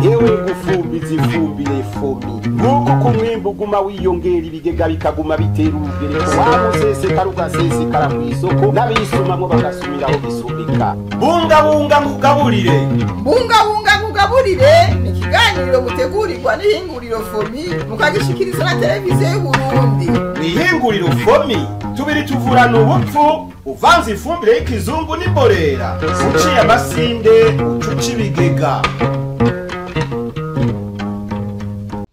Yewe gufumbiza ifumbire FOMI, nguko ku mwimbu uguma wiyongera, ibigega bikaguma bitera urugereko, wamusesekara ugasesekara mw'isoko, n'abisumamwo bagasumiraho bisumika. Bungabunga ngugaburire. Bungabunga ngugaburire ni ikiganiro mutegurirwa n'ihinguriro FOMI, mukagishikiriza na Televiziyo y'Uburundi. Mw'ihinguriro FOMI tubiri tuvurana ubupfu, uvanze ifumbire y'ikizungu n'imborera, uciye amasinde ucuca ibigega.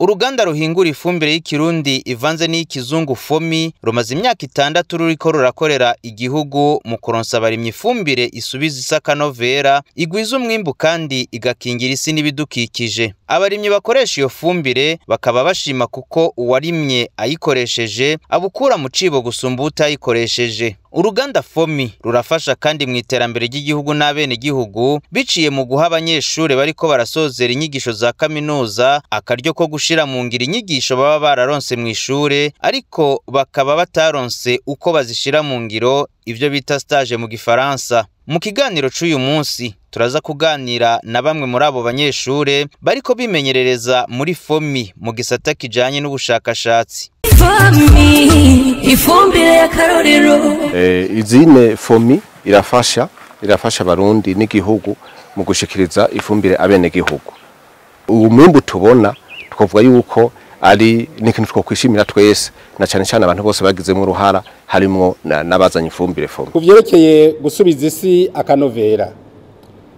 Uruganda ruhingura ifumbire y'ikirundi ivanze n'iy'ikizungu FOMI rumaze imyaka 6 ruriko rurakorera igihugu mu kuronsa abarimyi ifumbire isubiza isi akanovera, igwiza umwimbu kandi igakingira isi n'ibidukikije. Abarimyi bakoresha iyo fumbire bakaba bashima kuko uwarimye ayikoresheje abukura mu cibo gusumba utayikoresheje. Uruganda FOMI rurafasha kandi mu iterambere ry'igihugu n'abenegihugu biciye mu guha abanyeshure bariko barasozera inyigisho za kaminuza akaryo ko gushira mu ngiro inyigisho baba bararonse mw'ishure, ariko bakaba bataronse uko bazishira mu ngiro, ivyo bita stage mu gifaransa. Mu kiganiro c'uyu munsi turaza kuganira na bamwe muri abo banyeshure bariko bimenyerereza muri FOMI mu gisata kijanye n'ubushakashatsi. FOMI, ifumbire y'akarorero. Izine FOMI irafasha abarundi n'igihugu mu gushikiriza ifumbire abenegihugu. Ubu mwimbu tubona twavuga yuko ari n'ikintu twokwishimira twese, na cane cane abantu bose bagizemo uruhara, harimwo n'abazanye ifumbire FOMI. Ku vyerekeye gusubiza isi akanovera,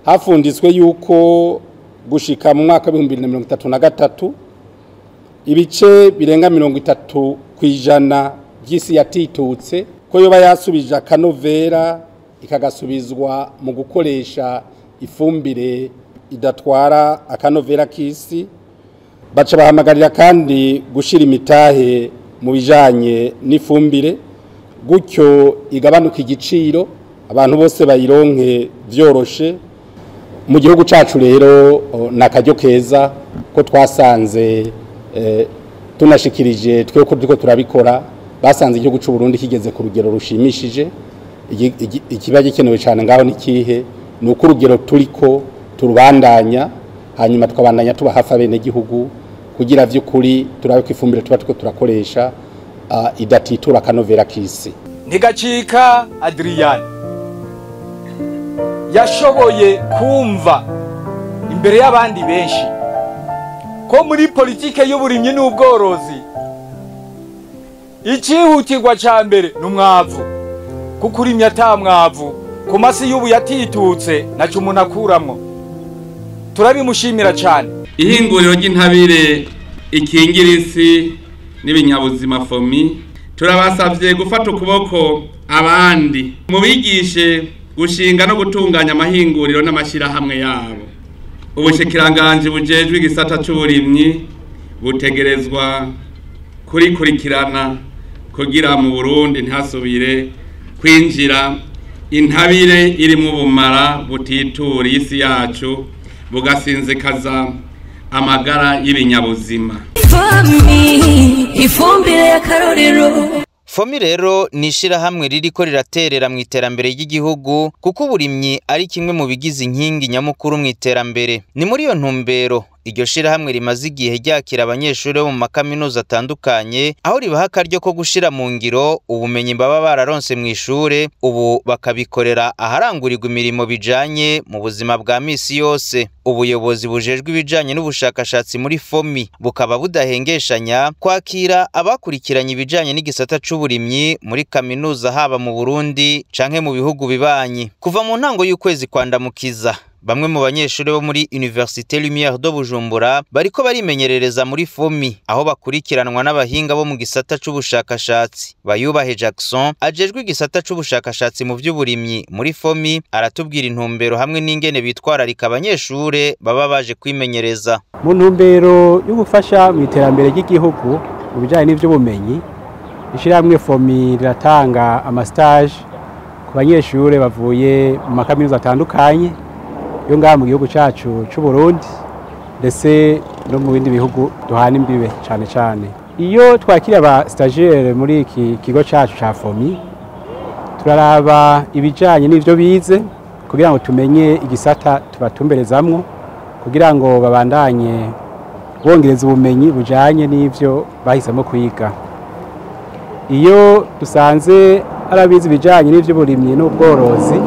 hafunditswe yuko gushika mu mwaka w'ibihumbi bibiri na mirongo itatu na gatatu ibice birenga 30% by'isi yatitutse, ko yoba yasubije akanovera ikagasubizwa mu gukoresha ifumbire idatwara akanovera k'isi. Baca bahamagarira kandi gushira imitahe mu bijanye n'ifumbire, gutyo igabanuka igiciro, abantu bose bayironke vyoroshe. Mu gihugu cacu rero nakaryo keza ko twasanze tunashikirije twe ko turiko turabikora, basanze igihugu c'u Burundi kigeze ku rugero rushimishije. Ikiba gikenewe cyane ngaho ni kihe? Ni uko urugero turiko turubandanya, hanyuma tukabandanya tuba hafi abenegihugu kugira vy'ukuri turabe ko ifumbire tuba turiko turakoresha idatitura akanovera k'isi. Ntigacika Adrian yashoboye kumva imbere y'abandi benshi ko muri politike y'uburimyi n'ubworozi icihutirwa ca mbere n'umwavu, kuko urimye ata mwavu ku masi y'ubu yatitutse naco umuntu akuramwo. Turabimushimira cane. Ihinguriro ry'intabire ikingira isi n'ibinyabuzima FOMI, turabasavye gufata ukuboko abandi mubigishe gushinga no gutunganya amahinguriro n'amashirahamwe yabo. Ubushikiranganji bujejwe igisata c'uburimyi butegerezwa kurikurikirana kugira mu Burundi ntihasubire kwinjira intabire irimwo ubumara butitura isi yacu bugasinzikaza amagara y'ibinyabuzima. FOMI, ifumbire y'akarorero. FOMI rero ni ishirahamwe ririko riraterera mu iterambere ry'igihugu, kuko uburimyi ari kimwe mu bigize inkingi nyamukuru mu iterambere. Ni muri iyo ntumbero iryo shirahamwe rimaze igihe ryakira abanyeshuri bo mu makaminuza atandukanye, aho ribaha akaryo ko gushira mu ngiro ubumenyi baba bararonse mw'ishure, ubu bakabikorera aharangurirwa imirimo bijanye mu buzima bwa misi yose. Ubuyobozi bujejwe ibijanye n'ubushakashatsi muri FOMI bukaba budahengeshanya kwakira abakurikiranye ibijanye n'igisata c'uburimyi muri kaminuza, haba mu Burundi canke mu bihugu bibanyi. Kuva mu ntango y'ukwezi kwa Ndamukiza, bamwe mu banyeshuri bo muri Université Lumière de Bujumbura bariko barimenyerereza muri FOMI, aho bakurikiranwa n'abahinga bo mu gisata c'ubushakashatsi. Bayubahe Jackson ajejwe igisata c'ubushakashatsi mu vy'uburimyi muri FOMI aratubwira intumbero hamwe n'ingene bitwararika abanyeshure baba baje kwimenyereza. Mu ntumbero yo gufasha mu iterambere ry'igihugu mu bijanye n'ivy'ubumenyi, ishirahamwe FOMI riratanga amastage ku banyeshure bavuye mu makaminuza atandukanye yo ngaha mu gihugu cacu c'u Burundi, ndetse no mu bindi bihugu duhana imbibe. Cane cane iyo twakira aba stagiaire muri iki kigo cacu ca FOMI, turaraba ibijanye n'ivyo bize. kugira ngo tumenye igisata tubatumberezamwo kugira ngo babandanye bongereza ubumenyi bujanye n'ivyo bahisemo kwiga. Iyo dusanze arabizi bijanye n'ivy'uburimyi n'ubworozi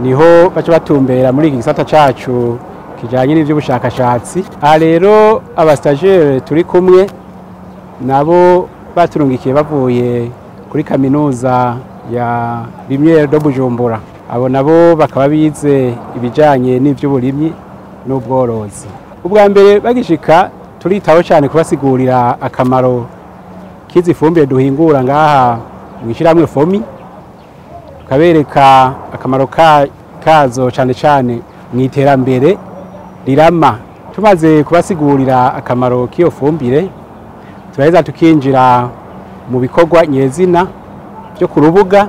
niho baca batumbera muri iki gisata cacu kijanye n'ivy'ubushakashatsi. Aha rero abastagere turi kumwe nabo baturungikiye bavuye kuri kaminuza ya Lumière de Bujumbura, abo nabo bakaba bize ibijanye n'ivy'uburimyi n'ubworozi. Ubwa mbere bagishika turitaho cyane kubasigurira akamaro k'izi fumbire duhingura ngaha mu ishyirahamwe FOMI, tukabereka akamaro kazo cyane cyane mu iterambere rirama. Tumaze kubasigurira akamaro k'iyo fumbire turaheza tukinjira mu bikorwa nyezina byo ku rubuga,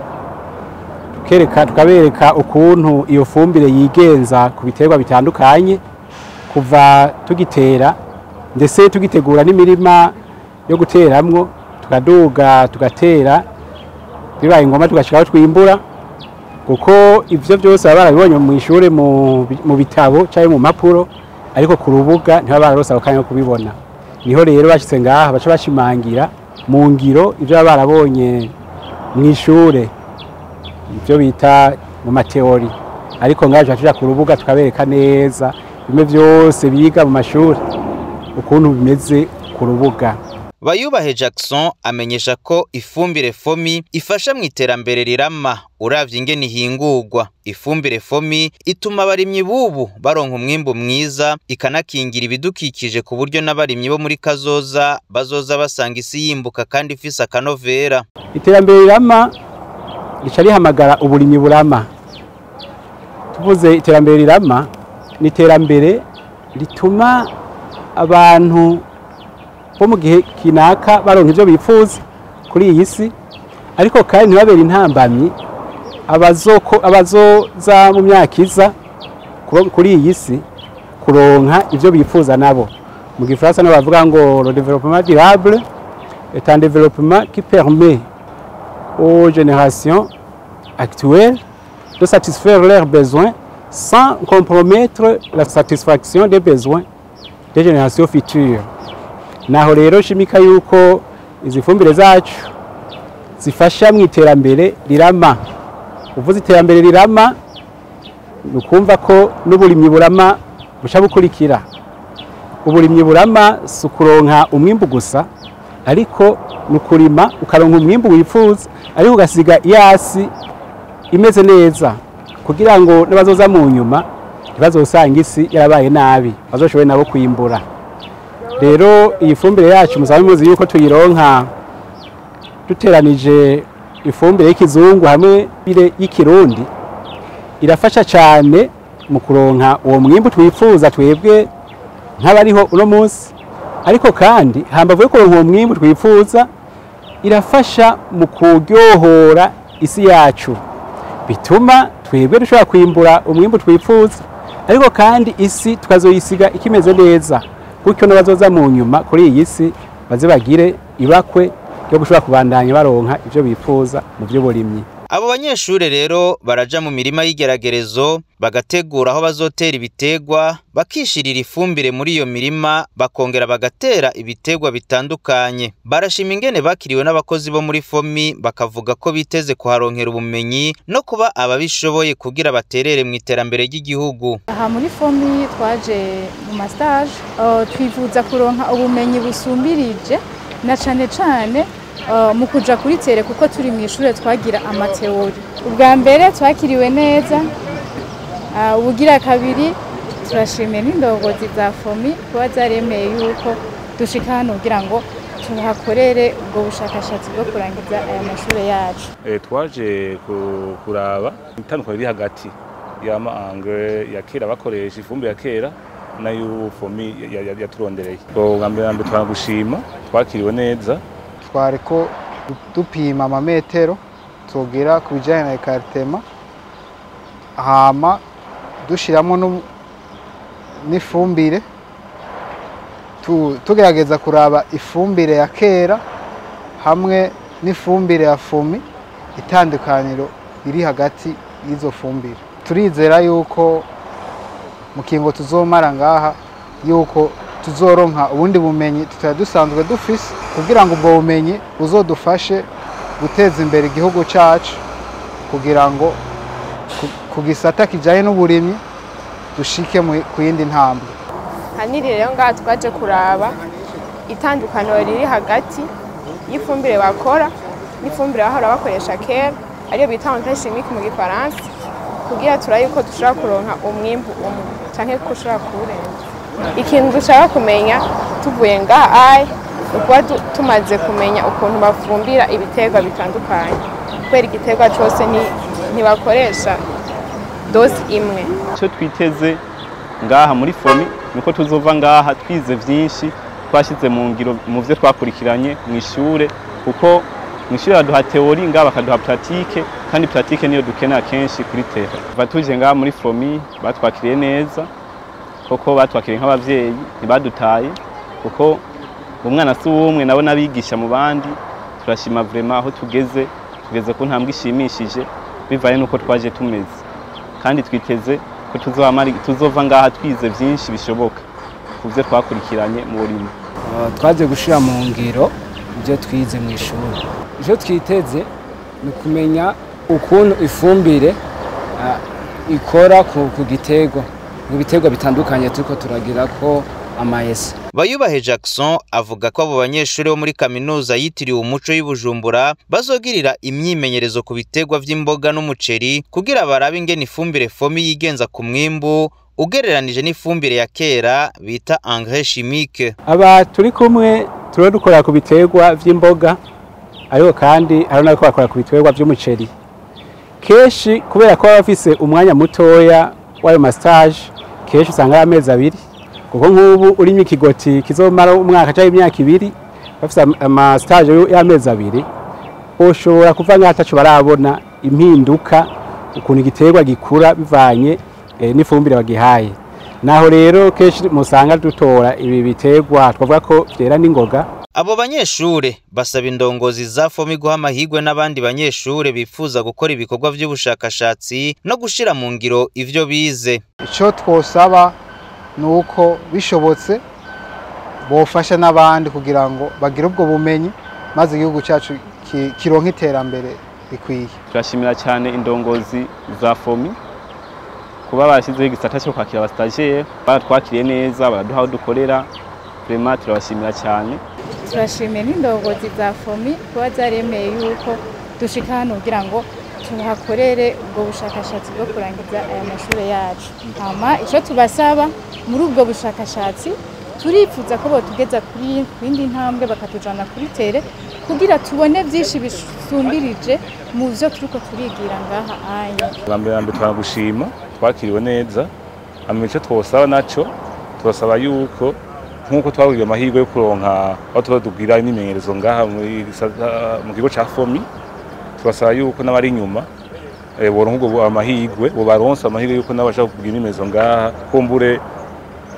tukabereka ukuntu iyo fumbire yigenza ku biterwa bitandukanye kuva tugitera ndetse tugitegura n'imirima yo guteramwo, tukaduga tugatera, bibaye ngoma tugashikaho twimbura, kuko ivyo byose baba barabibonye mu ishure mu bitabo cyangwa mu mpapuro, ariko ku rubuga ntibaba bararonse akanya ko kubibona. Niho rero bashitse ngaha baca bashimangira mu ngiro ivyo baba barabonye mu ishure, ivyo bita mu mateori, ariko ngaha tuja ku rubuga tukabereka neza bimwe byose biga mu mashuri ukuntu bimeze ku rubuga. Bayubahe Jackson amenyesha ko ifumbire FOMI ifasha mu iterambere rirama uravye ingene ihingurwa. Ifumbire FOMI ituma abarimyi bubu baronka umwimbu mwiza, ikanakingira ibidukikije ku buryo n'abarimyi bo muri kazoza bazoza basanga isi yimbuka kandi ifise akanovera. Iterambere rirama rica rihamagara uburimyi burama. Tuvuze iterambere rirama ni iterambere rituma abantu bo mu gihe kinaka baronka ivyo bifuza kuri iyi si, ariko kandi ntibabere intambamyi abazoza mu myaka iza kuri iyi si kuronka ivyo bifuza nabo. Mu gifaransa nabo bavuga ngo le développement durable est un développement qui permet aux générations actuelles de satisfaire leurs besoins sans compromettre la satisfaction des besoins des générations futures. Naho rero shimika yuko izi fumbire zacu zifasha mu iterambere rirama. Uvuze iterambere rirama nukumva ko n'uburimyi burama buca bukurikira. Uburimyi burama si ukuronka umwimbu gusa, ariko nukurima ukaronka umwimbu wifuza, ariko ugasiga iyasi imeze neza kugira ngo n'abazoza mu nyuma ntibazosanga isi yarabaye nabi, bazoshobore nabo kwimbura. Rero iyi fumbire yacu musanzwe muzi yuko tuyironka duteranije ifumbire y'ikizungu hamwe y'ikirundi, irafasha cyane mu kuronka uwo mwimbu twifuza twebwe nk'abariho uno munsi, ariko kandi hambavu yo kuronka uwo mwimbu twifuza irafasha mu kuryohora isi yacu, bituma twebwe dushobora kwimbura umwimbu twifuza, ariko kandi isi tukazoyisiga ikimeze neza, gutyo n'abazoza mu nyuma kuri iyi si baze bagire ibakwe ryo gushobora kubandanya baronka ivyo bifuza mu vy'uburimyi. Abo banyeshure rero baraja mu mirima y'igeragerezo bagategura aho bazotera ibitegwa, bakishirira ifumbire muri iyo mirima, bakongera bagatera ibitegwa bitandukanye. Barashima ingene bakiriwe n'abakozi bo muri FOMI, bakavuga ko biteze kuharonkera ubumenyi no kuba ababishoboye kugira baterere mu iterambere ry'igihugu. Aha muri FOMI twaje mu mastage, twifuza kuronka ubumenyi busumbirije na cane cane mu kuja kuri tere, kuko turi mu ishure twagira amateori. Ubwa mbere twakiriwe neza, ubugira kabiri turashimiye n'indongozi za FOMI kuba zaremeye yuko dushika hano kugira ngo tuhakorere ubwo bushakashatsi bwo kurangiza aya mashure yacu. Twaje kuraba itandukanye riri hagati y'ama engrais ya kera bakoresha ifumbire ya kera nayo FOMI yaturondereye. Ubwa mbere twagushima twakiriwe neza. Twariko dupima amametero tugera ku bijyanye na écartement, hama dushiramo n'ifumbire, tugerageza kuraba ifumbire ya kera hamwe n'ifumbire ya FOMI, itandukaniro riri hagati y'izo fumbire. Turizera yuko mu kingo tuzomara ngaha yuko tuzoronka ubundi bumenyi tutari dusanzwe dufise, kugira ngo ubwo bumenyi buzodufashe guteza imbere igihugu cacu, kugira ngo ku gisata kijanye n'uburimyi dushike ku yindi ntambwe. Hanini rero ngaha twaje kuraba itandukaniro riri hagati y'ifumbire bakora n'ifumbire bahora bakoresha kera, ariyo bita engrais chimique mu gifaransa, kugira turabe yuko dushobora kuronka umwimbu umwe canke ko ushobora kuwurenza. Ikintu dushaka kumenya tuvuye ngaha ni ukuba tumaze kumenya ukuntu bafumbira ibiterwa bitandukanye, kubera igiterwa cose ntibakoresha doze imwe. Icyo twiteze ngaha muri FOMI nuko tuzova ngaha twize vyinshi, twashize mu ngiro mu vyo twakurikiranye mu ishure, kuko mu ishure baduha théorie ngaha bakaduha pratique, kandi pratique niyo dukenera kenshi kuri terrain. Kuva tuje ngaha muri FOMI batwakiriye neza, koko batwakiriye nk'abavyeyi, ntibadutaye, kuko umwana si uwumwe nabo n'abigisha mu bandi. Turashima vraiment aho tugeze, tugeze ku ntambwe ishimishije bivanye n'uko twaje tumeze, kandi twiteze ko tuzova ngaha twize vyinshi bishoboka ku vyo twakurikiranye mu burimyi. Twaje gushira mu ngiro ibyo twize mu ishuri. Icyo twiteze ni ukumenya ukuntu ifumbire ikora ku giterwa, mu biterwa bitandukanye turiko turagira ko amayese. Bayubahe Jackson avuga ko abo banyeshuri bo muri kaminuza yitiriwe umuco y'Ibujumbura bazogirira imyimenyerezo ku biterwa vy'imboga n'umuceri, kugira barabe ingene ifumbire FOMI yigenza ku mwimbu ugereranije n'ifumbire ya kera bita engrais chimique. Aba turi kumwe turiho dukora ku biterwa vy'imboga, ariko kandi hari n'abariko bakora ku biterwa vy'umuceri. Kenshi kubera ko baba bafise umwanya mutoya w'ayo mastage, kenshi usanga ari amezi 2, kuko nk'ubu urimye ikigoti kizomara umwaka canke imyaka 2, bafise amastage y'amezi 2, boshobora kuva ngaho ataco barabona impinduka ukuntu igiterwa gikura bivanye n'ifumbire bagihaye. Naho rero kenshi musanga dutora ibi biterwa twavuga ko vyera n'ingoga. Abo banyeshure basaba indongozi za FOMI guha amahirwe n'abandi banyeshure bifuza gukora ibikorwa vy'ubushakashatsi no gushira mu ngiro ivyo bize. Ico twosaba nuko bishobotse bofasha n'abandi kugira ngo bagire ubwo bumenyi, maze igihugu cyacu kironke iterambere rikwiye. Turashimira cyane indongozi za FOMI kuba barashyizeho igisata cyo kwakira abastagiaire, baratwakiriye neza, baraduha aho dukorera, vraiment turabashimira cyane. Turashimiye n'indongozi za FOMI kuba zaremeye yuko dushika hano kugira ngo tuhakorere ubwo bushakashatsi bwo kurangiza aya mashure yacu. Hama ico tubasaba muri ubwo bushakashatsi, turifuza ko botugeza kuri yindi ntambwe bakatujana kuri tere, kugira tubone vyinshi bisumbirije mu vyo turiko turigira ngaha anya. Bwa mbere turagushima, twakiriwe neza. Hama ico twosaba naco, turasaba yuko nkuko twabwiwe amahirwe yo kuronka aho tuba imyimenyerezo ngaha mu kigo ca FOMI, turasaba yuko n'abari inyuma boronka ubwo amahirwe, bobaronsa amahirwe yuko n'abashaka kugira imyimenyerezo ngaha, kumbure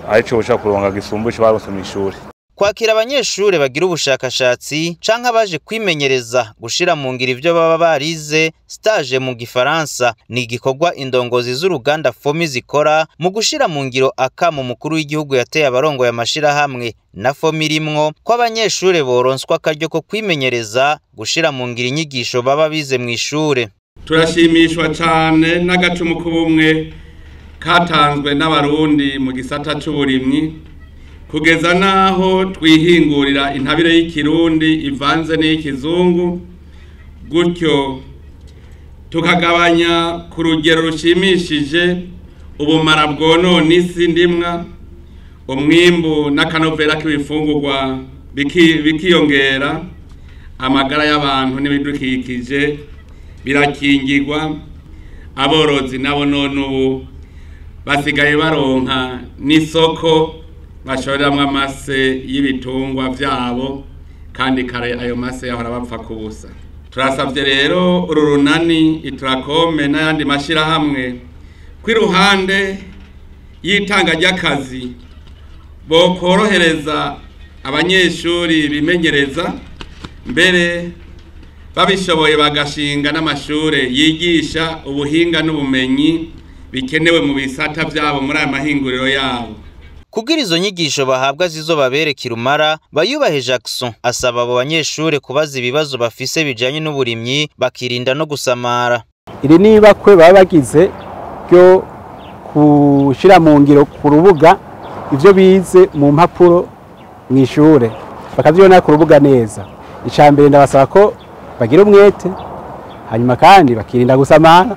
arico bashaka kuronka gisumbuye ico baronse mw'ishuri. Kwakira abanyeshure bagira ubushakashatsi canke abaje kwimenyereza gushira mu ngiro ivyo baba barize, stage mu gifaransa, ni igikorwa indongozi z'uruganda FOMI zikora mu gushira mu ngiro akamo mukuru w'igihugu yateye abarongoye amashirahamwe na FOMI irimwo, ko abanyeshure boronswa akaryo ko kwimenyereza gushira mu ngiro inyigisho baba bize mw'ishure. Turashimishwa cane n'agacumu k'ubumwe katanzwe n'abarundi mu gisata c'uburimyi, kugeza naho twihingurira intabire y'ikirundi ivanze n'iy'ikizungu, gutyo tukagabanya ku rugero rushimishije ubumara bwonona isi ndimwa, umwimbu n'akanovera k'ibifungurwa bikiyongera, amagara y'abantu n'ibidukikije birakingirwa, aborozi nabo none ubu basigaye baronka n'isoko bashoreramwo amase y'ibitungwa vyabo, kandi kare ayo mase yahora bapfa kubusa. Turasavye rero uru runani Iturakome n'ayandi mashirahamwe kw'iruhande y'itanga ry'akazi bokorohereza abanyeshuri bimenyereza, mbere babishoboye bagashinga n'amashure yigisha ubuhinga n'ubumenyi bikenewe mu bisata byabo muri aya mahinguriro yabo. Kugira izo nyigisho bahabwa zizobabereka irumara, Bayubahe Jackson asaba abo banyeshure kubaza ibibazo bafise bijanye n'uburimyi, bakirinda no gusamara. Iri nibakwe baba bagize ryo kushira mu ngiro ku rubuga ivyo bize mu mpapuro mw'ishure, bakavyibona ku rubuga neza. Icambere ndabasaba ko bagira umwete, hanyuma kandi bakirinda gusamara,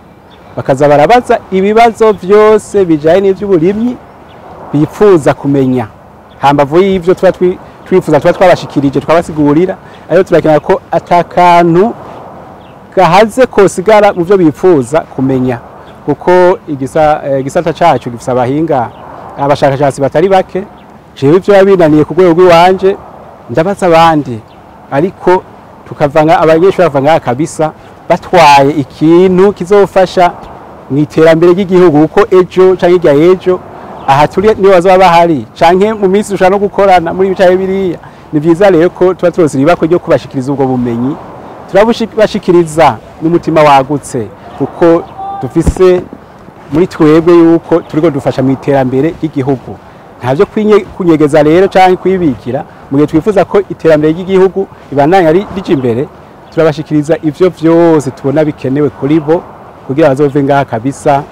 bakaza barabaza ibibazo vyose bijanye n'ivy'uburimyi bifuza kumenya. Hambavu y'ivyo tuba twifuza tuba twabashikirije twabasigurira, ariko turakenera ko atakantu gahaze kosigara mu byo bifuza kumenya, kuko igisata cacu gifise abahinga abashakashatsi batari bake. Jewe ivyo babinaniye ku rwego rw'iwanje ndabaza abandi, ariko tukavanga abanyeshuri bavanga kabisa batwaye ikintu kizofasha mu iterambere ry'igihugu, kuko ejo canke hirya y'ejo aha turi niyo bazoba bahari, canke mu minsi dushobora no gukorana muri bicaye biriya. Ni vyiza rero ko tuba turose ibibako ryo kubashikiriza ubwo bumenyi, turabashikiriza n'umutima wagutse, kuko dufise muri twebwe yuko turiko dufasha mu iterambere ry'igihugu. Ntavyo kunyegeza rero canke kwibikira. Mu gihe twifuza ko iterambere ry'igihugu ribandanya rija imbere, turabashikiriza ivyo vyose tubona bikenewe kuri bo, kugira bazove ngaha kabisa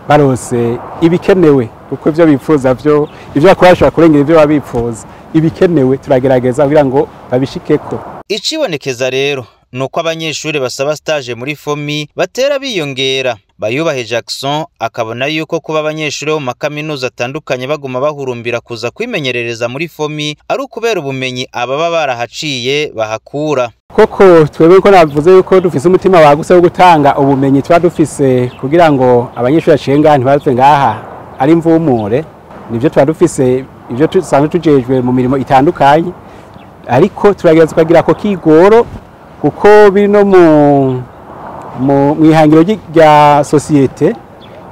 barose ibikenewe, kuko ivyo bifuza vyo ivyo bakora bashobora kurengera ivyo babifuza. Ibikenewe turagerageza kugira ngo babishikeko. Icibonekeza rero nuko abanyeshuri basaba stage muri FOMI batera biyongera. Bayubahe Jackson akabona yuko kuba abanyeshuri bo mu makaminuza atandukanye baguma bahurumbira kuza kwimenyerereza muri FOMI ari ukubera ubumenyi ababa barahaciye bahakura. Koko twebwe ko navuze yuko dufise umutima wagutse wo gutanga ubumenyi tuba dufise kugira ngo abanyeshuri baciye ngaha ntibave ngaha ari imvumure, nivyo tuba dufise ivyo dusanzwe tujejwe mu mirimo itandukanye, ariko turagerageza tukagira ko kigoro, kuko biri no mu mwihangiro rya societe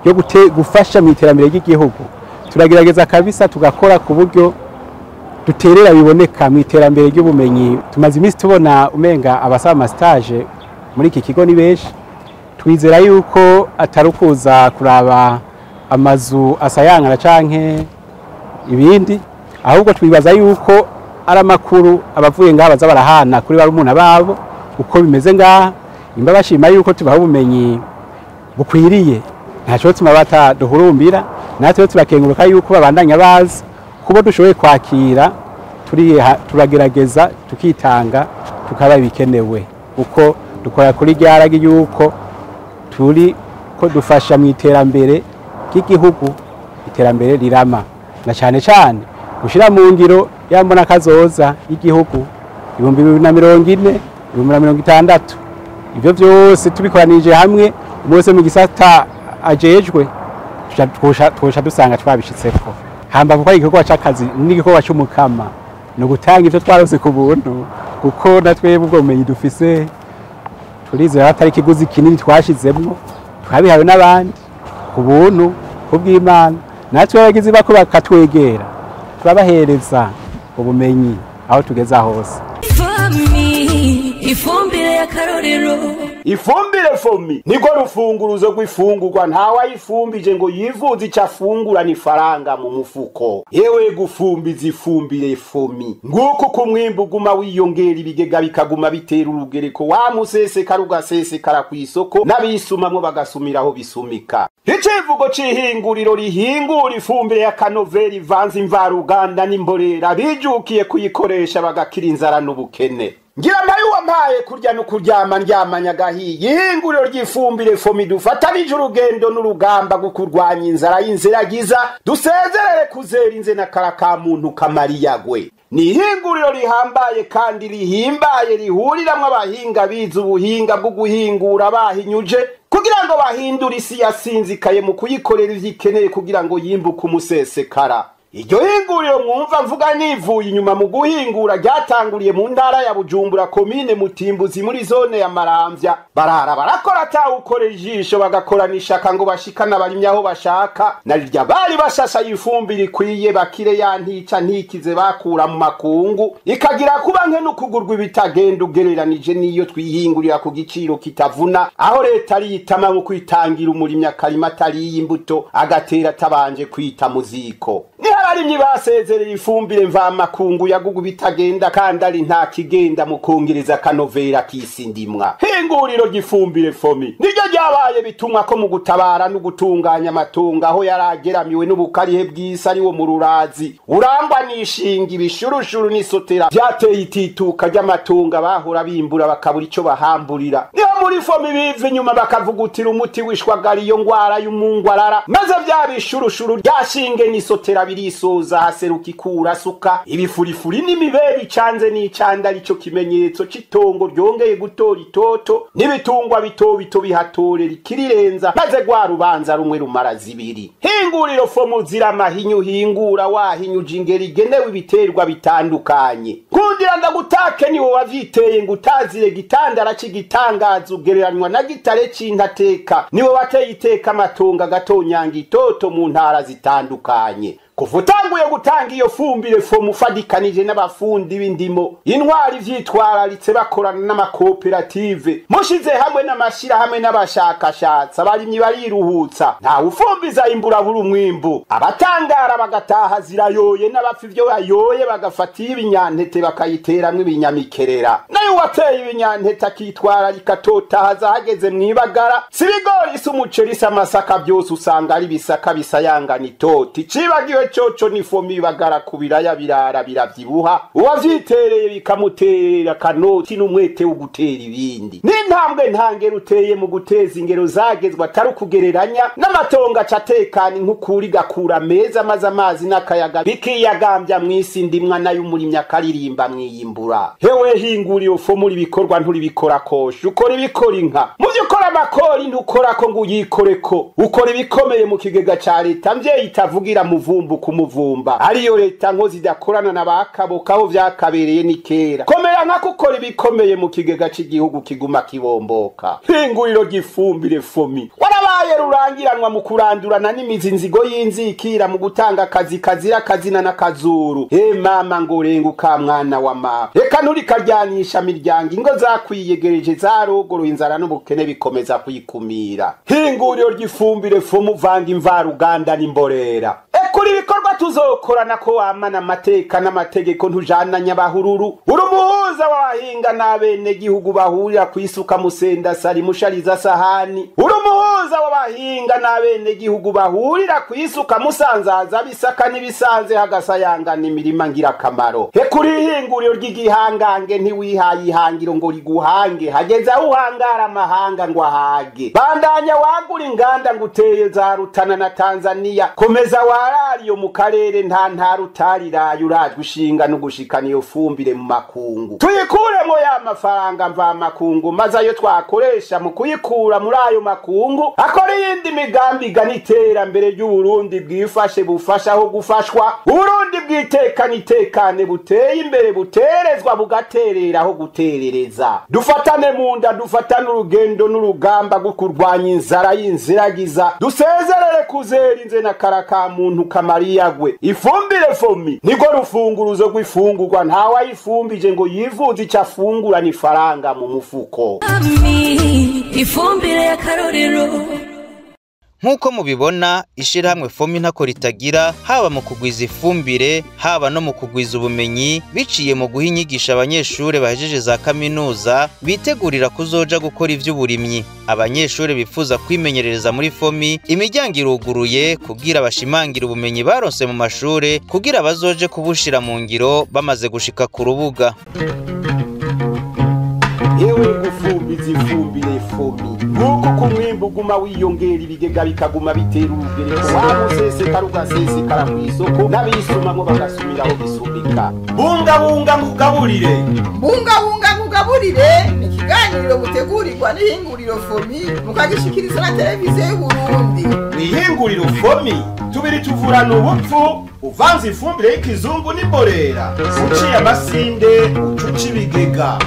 yo gufasha mu iterambere ry'igihugu. Turagerageza kabisa tugakora ku buryo duterera biboneka mu iterambere ry'ubumenyi. Tumaze iminsi tubona umenga abasaba amastage muri iki kigo ni benshi. Twizera yuko atari ukuza kuraba amazu asayangana canke ibindi, ahubwo twibaza yuko ari amakuru abavuye ngaha baza barahana kuri barumuna babo uko bimeze ngaha. Nimba bashima yuko tubaha ubumenyi bukwiriye, ntaco tuma bataduhurumbira, natwe turakenguruka yuko babandanya bazi kubo dushoboye kwakira. Turagerageza tukitanga tukaba ibikenewe, kuko dukora kuri ryaragi yuko turi ko dufasha mu iterambere ry'igihugu, iterambere rirama, na cyane cyane gushira mu ngiro yambona kazoza y'igihugu 2040 2060. Ivyo vyose tubikoranije hamwe, umwe mu gisata ajejwe, twosha dusanga twabishitseko. Hamba kuko igikorwa c'akazi n'igikorwa c'umukama no gutanga ivyo twarose ku buntu, kuko natwe ubwo bumenyi dufise turizera atari kiguzi kinini twashizemwo, twabihawe n'abandi ku buntu kubw'Imana. Natwe abagizi bako bakatwegera turabahereza ubumenyi aho tugeza hose. Ifumbire y'akarorero, ifumbire FOMI niko rufunguruzo rw'ifungurwa. Ntawayifumbije ngo yivuze icyo afungura ni faranga mu mufuko. Yewe gufumbiza ifumbire FOMI, nguko kumwimbu uguma wiyongera, ibigega bikaguma bitera urugereko, wa musesekara ugasesekara ku isoko, n'abisumamwo bagasumiraho bisumika. Icivugo c'ihinguriro rihingura ifumbire y'akanovera ivanze imvaruganda n'imborera, bijukiye kuyikoresha bagakira inzara n'ubukene. Ngira mbaye uwampaye kurya no kuryama ndyamanya agahiye. Ihinguriro ry'ifumbire FOMI dufatanije urugendo n'urugamba rwo kurwanya inzara y'inziragiza, dusezerere kuzera inze na karaka muntu kamariyagwe. Ni ihinguriro rihambaye kandi rihimbaye, rihuriramwo abahinga bize ubuhinga bwo guhingura bahinyuje, kugira ngo bahindure isi yasinzikaye mu kuyikorera ivyo ikeneye kugira ngo yimbuke umusesekara. Iryo hinguriro mwumva mvuga nivuye inyuma mu guhingura ryatanguriye mu ntara ya Bujumbura, komine Mutimbuzi, muri zone ya Maramvya. Barara barakora atawukorera ijisho, bagakorana ishaka ngo bashikane abarimyi aho bashaka. Narirya bari bashasha ifumbire ikwiye, bakire ya ntica ntikize bakura mu makungu, ikagira kuba nke n'ukugurwa ibitagenda ugereranije n'iyo twihingurira ku giciro kitavuna, aho leta ariyitama mu kwitangira umurimyi akarima atariye imbuto, agatera atabanje kwita mu ziko. Niho abarimyi basezerera ifumbire mvamakungu yagugu bitagenda, kandi ari nta kigenda mu kongereza akanovera k'isi ndimwa. Hinguriro ry'ifumbire FOMI niryo ryabaye bitumwa ko mu gutabara no gutunganya amatungo aho yarageramiwe n'ubukarihe bw'isi, ari wo mu rurazi urangwa n'ishinga, ibishurushuru n'isotera vyateye itituka ry'amatungo, abahora bimbura bakabura ico bahamburira. Niho muri FOMI biva inyuma bakavugutira umuti wishwagara iyo ngwara y'umungwarara, maze vya bishurushuru ryashinge n'isotera birisoza, haseruka ikura suka ibifurifuri n'imibebe icanze n'icanda, arico kimenyetso c'itongo ryongeye gutora itoto, n'ibitungwa bito bito bihatorera ikirirenza, maze rwa rubanza rumwe rumara zibiri. Hinguriro FOMI zira amahinyu hingura wahinyuje ingeri igenewe ibiterwa bitandukanye. Nkundira ndagutake niwe wavyiteye ngo utazire gitandara c'igitangaza ugereranywa na gitare c'intateka, niwe wateye iteka amatungo agatonyanga itoto mu ntara zitandukanye. Kuva utanguye gutanga iyo fumbire FOMI ufadikanije n'abafundi b'indimo, intwari vyitwararitse bakorana n'amakoperative, mushize hamwe n'amashirahamwe n'abashakashatsi, abarimyi bariruhutsa, ntawe ufumbiza imburabura umwimbu, abatangara bagataha zirayoye, n'abapfa ivyo bayoye bagafata ibinyantete bakayiteramwo ibinyamikerera. Nayo uwateye ibinyantete akitwararika atotahaza hageze mw'ibagara, si ibigori si umuceri si amasaka, vyose usanga ari ibisaka bisayangana itoti. Icibagiwe coco ni FOMI ibagara ku biraya birara biravyibuha, uwavyitereye bikamutera akanoti n'umwete wo gutera ibindi. N'intambwe ntangere uteye mu guteza ingero zagezwa atari ukugereranya, n'amatongo aca atekana, inkukura igakura meza, maze amazi n'akayaga bikiyagambya mw'isi ndimwa, nayo umurimyi akaririmba mwiyimbura. Hewe hinguriro FOMI, uri ibikorwa nturibikora kosha, ukora ibikora inka muvyo ukora amakori ntukorako ngo uyikoreko, ukora ibikomeye mu kigega ca leta mvyeyi itavugira muvumbu kumuvumba, ariyo leta nkozi idakorana na bakaboka aho vyakabereye ni kera. Komera nka kukora ibikomeye mu kigega c'igihugu kiguma kibomboka. Hinguriro ry'ifumbire FOMI warabaye rurangiranwa mu kurandurana n'imizi nzigo y'inzikira, mu gutanga akazi kazira kazina n'akazuru. He mama ngo renguka mwana wa mama, reka nturikaryanyisha miryango, ingo zakwiyegereje zarogoroye inzara n'ubukene bikomeza kwikumira. Hinguriro ry'ifumbire FOMI uvanga imvaruganda n'imborera. Ekuri ibikorwa tuzokorana ko wamana amateka n'amategeko, ntujana nyabahururu, uri umuhuza w'abahinga n'abenegihugu bahurira kwisuka musenda sari mushariza sahani, uri umuhuza w'abahinga n'abenegihugu bahurira kwisuka musanzaza bisaka n'ibisanze hagasayangana imirima ngirakamaro. Hekuri ihinguriro ry'igihangange ntiwihaye ihangiro ngo riguhange, hageze aho uhangara amahanga ngo ahage. Bandanya wagura inganda ngo uteye za Rutana na Tanzania, komeza warariyo mu karere nta ntara utariraye, urajwe ushinga no gushikana iyo fumbire mu makungu. Tuyikuremo ya mafaranga mva makungu, maze ayo twakoresha mu kuyikura muri ayo makungu akora iyindi migambi igana iterambere ry'Uburundi bwifashe, bufasha aho gufashwa, Uburundi bwitekane itekane, buteye imbere, buterezwa bugaterera aho guterereza. Dufatane mu nda, dufatane urugendo n'urugamba rwo kurwanya inzara y'inziragiza, dusezerere kuzera inze na karaka muntu kamariyagwe. Ifumbire FOMI niko rufunguruzo rw'ifungurwa, ntawe ayifumbije ngo yivuze ico afungura ni faranga mu mufuko. Ifumbire y'akarorero. Nk'uko mubibona, ishirahamwe FOMI ntako ritagira, haba mu kugwiza ifumbire, haba no mu kugwiza ubumenyi, biciye mu guha inyigisho abanyeshure bahejeje za kaminuza bitegurira kuzoja gukora ivy'uburimyi. Abanyeshure bifuza kwimenyerereza muri FOMI, imiryango iruguruye kugira bashimangira ubumenyi baronse mu mashure, kugira bazoje kubushira mu ngiro bamaze gushika ku rubuga. Yewe gufumbiza ifumbire FOMI, nguko ku mwimbu uguma wiyongera, ibigega bikaguma bitera urugereko, wa musesekara ugasesekara mw'isoko, n'abisumamwo bagasumira aho bisumika. Bungabunga nkugaburire. Bungabunga nkugaburire ni ikiganiro mutegurirwa n'ihinguriro FOMI, mukagishikirizwa na televiziyo y'Uburundi. Mw'ihinguriro FOMI Tubiri tuvurana ubupfu. Uvanze ifumbire y'ikizungu n'imborera, uciye amasinde ucuca ibigega.